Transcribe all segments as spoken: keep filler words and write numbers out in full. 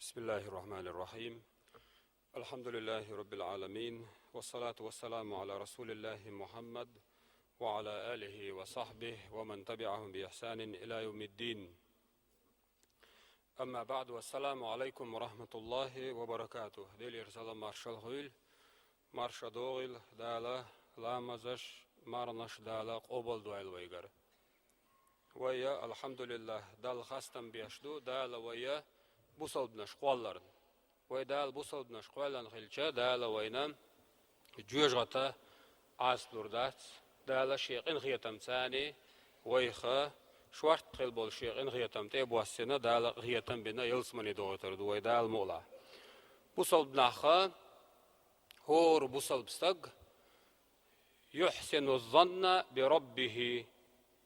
بسم الله الرحمن الرحيم. الحمد لله رب العالمين، والصلاة والسلام على رسول الله محمد وعلى آله وصحبه ومن تبعهم بإحسان إلى يوم الدين. أما بعد، والسلام عليكم ورحمة الله وبركاته. Делера салам маршалла хуьйла, марша догӀийла Дала, ламазаш, марханаш Дала къобалдойла вайгара. Вай, алхьамдулиллахӀ, Далла хастам беш ду, Дала вай бусалбанаш кхолларна. Вай Дала бусалбанаш кхоьллина хилча, Дала вайна жоьжахате Ӏазап лур дац. Дала шен къинхетамца вайх шортта хила болу шен къинхетам тӀе а боссина, Дала къинхетам бина ялсамане дохуьйтур ду вай Дала мукъалахь. Бусалба нах, хӀора бусалба стаг, «يحسن الظن بربه»,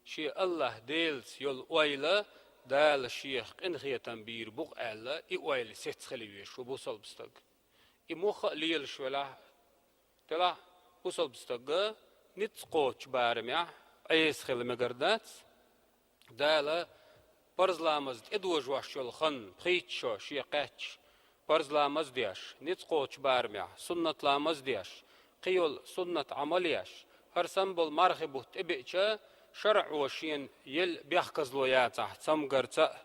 шен АллахӀ Делаца йолу ойла, Дала шех къинхетам бийр бу-кх аьлла, и ойла сецна хила везаш ву бусалба стаг. И муха а лелаш велахь, делахь бусалба стага ницкъ кхочучу барамехь Ӏеса хила мегар дац. Дала парз ламаз тӀедожош йолу хан пхийтта шо шен кхаьчча, парз ламаз деш, ницкъ кхочучу барамехь суннат ламаз деш, кхин йолу суннат Ӏамал еш, хӀара санна болу мархи бутт тӀебеача, шарӀо шена елла бехказло яцахь, цамгарца а,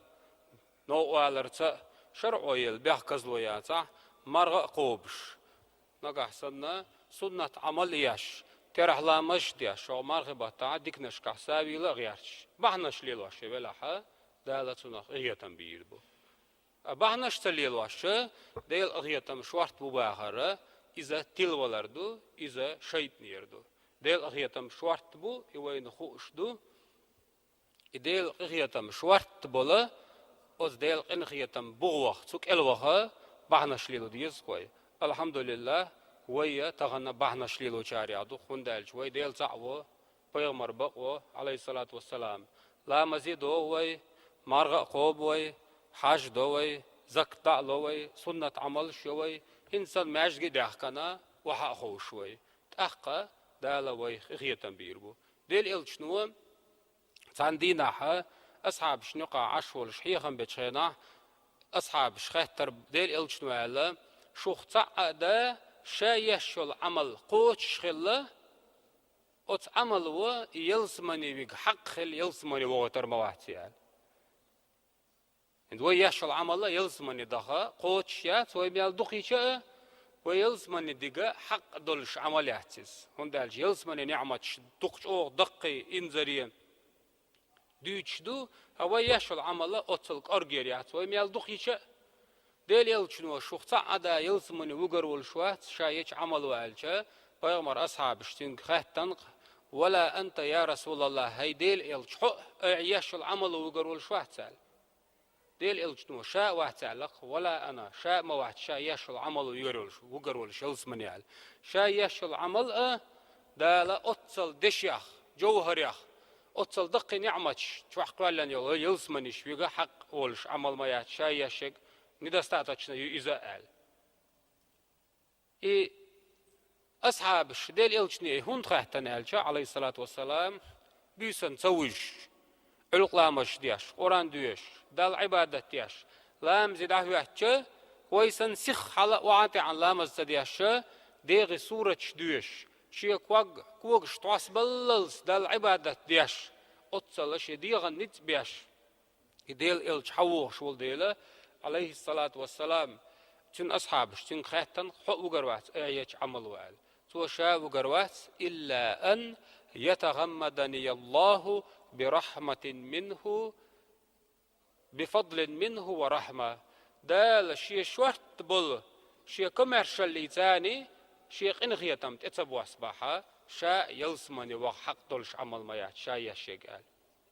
новкъа валарца а, шарӀо елла бехказло яцахь, марха а кхобуш, нагахь санна суннат Ӏамал еш, терахь ламазаш деш, хӀокху мархи баттахь диканашкахь сов йийла а гӀерташ, бахьанаш лелош велахь, Дала цунах къинхетам бийр бу. Ткъа бахьанаш ца лелош, Делан къинхетам шортта бу бахар, иза тилавалар ду, иза шайтӀанера ду. Делан къинхетам шортта бу, и вайна хууш ду. И Делан къинхетам шортта болу, оцу Делан къинхетам бугӀа ваха, цу кӀел ваха бахьанаш лело деза-кх вай. АлхьамдулиллахӀ, вай тахана бахьанаш лелочарех ду, хӀунда аьлча вай Дела цхьаъ во, пайхамар бакъ во, Ӏалайхиссалату вассалам. Ламазе догӀу вай, марха а кхобу вай, хьаж до вай, закат дӀа а ло вай, суннат Ӏамалш йо вай, хӀинца санна маьждиге а даьхкина, охьа а ховшу вай. ТӀаккха Дала вайх къинхетам бийр бу. Делан элчано цхьана дийнахь асхьабашна юкъахь Ӏаш волуш хьехам бечу хенахь, асхьабаша хаьттира Делан элчано аьлла: «Шух цхьаъ а да, ша еш йолу Ӏамал кхочуш хилла, оцу Ӏамало и ялсамане вига хьакъ хилла ялсамане вохуьйтур ма вац», — аьлла. ХӀинца вай еш йолу Ӏамал ялсамане даха кхочуш яц, вай мел дукхийча а, вай ялсамане дига хьакъ долуш Ӏамал яц иза. ХӀунда аьлча ялсамане ниӀматаш дукха чӀогӀа даккхий, инзаре дуьйцуш ду, ткъа вай еш йолу Ӏамал оццул кӀоргера яц, вай мел дукхийча а. Делан элчано: «Шух цхьаъ а да ялсамане вуьгур волуш вац, ша ечу Ӏамало», — аьлча, пайхамар асхьабаша цуьнга хаьттина-кх: «ولا أنت يا رسول الله», хӀай Делан элча, хьо а айхьа еш йолу Ӏамало вуьгур волуш вац аьлла. Делан элчано: «Ша а вац», — аьлла-кх, «ولا أنا», ша а ма вац, ша еш йолу Ӏамало вуьгур волуш, вуьгур волуш ялсамане аьлла. Ша еш йолу Ӏамал а Дала оццул дешех, жовхӀарех, оццул даккхий ниӀматаш чохь кхоьллина йолу ялсаманеш вига хьакъ волуш Ӏамал ма яц, ша еш ерг недостаточно ю иза а аьлла. И асхьабаш Делан элчане хӀунда хаьттина аьлча, Ӏалайхиссалату вассалам, буьйсанна ца вуьжуш, Ӏуьллакх ламазаш деш, Къуръан доьшуш, Далла Ӏибадат деш, ламазе дӀахӀоьттича, вай санна сихха хьала а охьа а тӀаьхьа ламаз ца деш, дегӀе сураташ доьшуш, шен ког, когаш тхьосбаллалц Далла Ӏибадат деш, оццул шен дегӀан ницкъ беш, и Делан элча хьан вогӀуш волу дела, Ӏалайхиссалату вассалам, цуьнан асхьабаша цуьнга хаьттина, хьо а вуьгур вац айхьа ечу Ӏамало аьлла. Цо: «Ша вуьгур вац, إلا أن يتغمدني الله برحمة منه، بفضل منه ورحمة». Дала шен шортта болу, шен комаьршаллица шен къинхетам тӀе ца боссабахь, ша ялсамане ваха хьакъ долуш Ӏамал ма яц, ша еш ерг аьлла.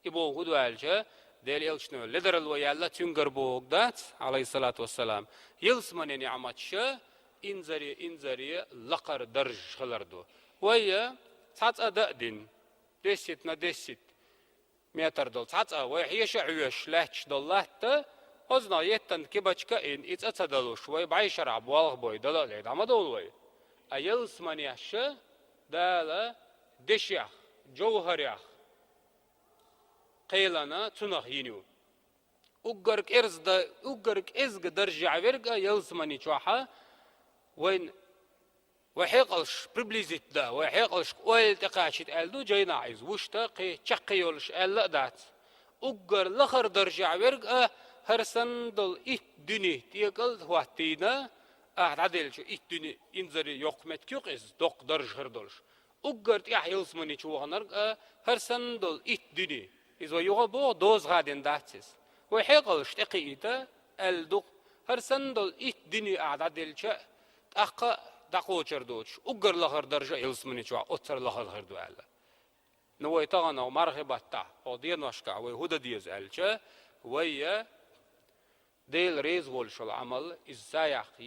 И бохург хӀун ду аьлча, Делан элчано ледарло яьлла цуьнгара бохург дац, Ӏалайхиссалату вассалам, ялсамане ниӀматаш инзаре, инзаре лакхара даржаш хилар ду. Вай цхьа цӀа дан а дина, десять на десять метр долу цхьа цӀа, вай хьеша а хьоьшуш лаьтташ долу латта, оцунах еттан кибачка а йина, и цӀа ца далуш, вай бӀешарахь болх бой, дала а лей, дӀа ма довлу вай. Ткъа ялсаманеш Дала дешех, жовхӀарех кхелина цунах йина ю. Уггар кӀезга, уггар кӀезга даржехь верг а ялсамани чохь а вайн, вай хьекъалш приблизить да, вай хьекъалшка ойла тӀекхачийта аьлла ду жайнахь иза, вуьшта кхин чаккхе йолуш аьлла а дац. Уггар лахара даржехь верг а хӀара санна долу итт дуьне тӀекӀал а хӀоттийна, ахьа дӀаделлачу итт дуьне инзаре йоккха меттиг ю-кх иза, доккха даржа хир долуш. Уггар тӀехь ялсамани чу ваханарг а хӀара санна долу итт дуьне. Иза вай юха а боху, доза хадийна дац иза. Вай хьекъалш тӀекхиийта аьлла ду-кх, хӀара санна долу итт дуьне ахьа дӀаделча а, тӀаккха а дӀакхочур доцуш, уггар лахара даржа а ялсамани чохь оццара лахара хир ду аьлла. Ну, вай тахана мархи баттахь, хӀокху деношкахь вай хӀун дан деза аьлча, вай Дела реза волуш йолу Ӏамал, иза са яккха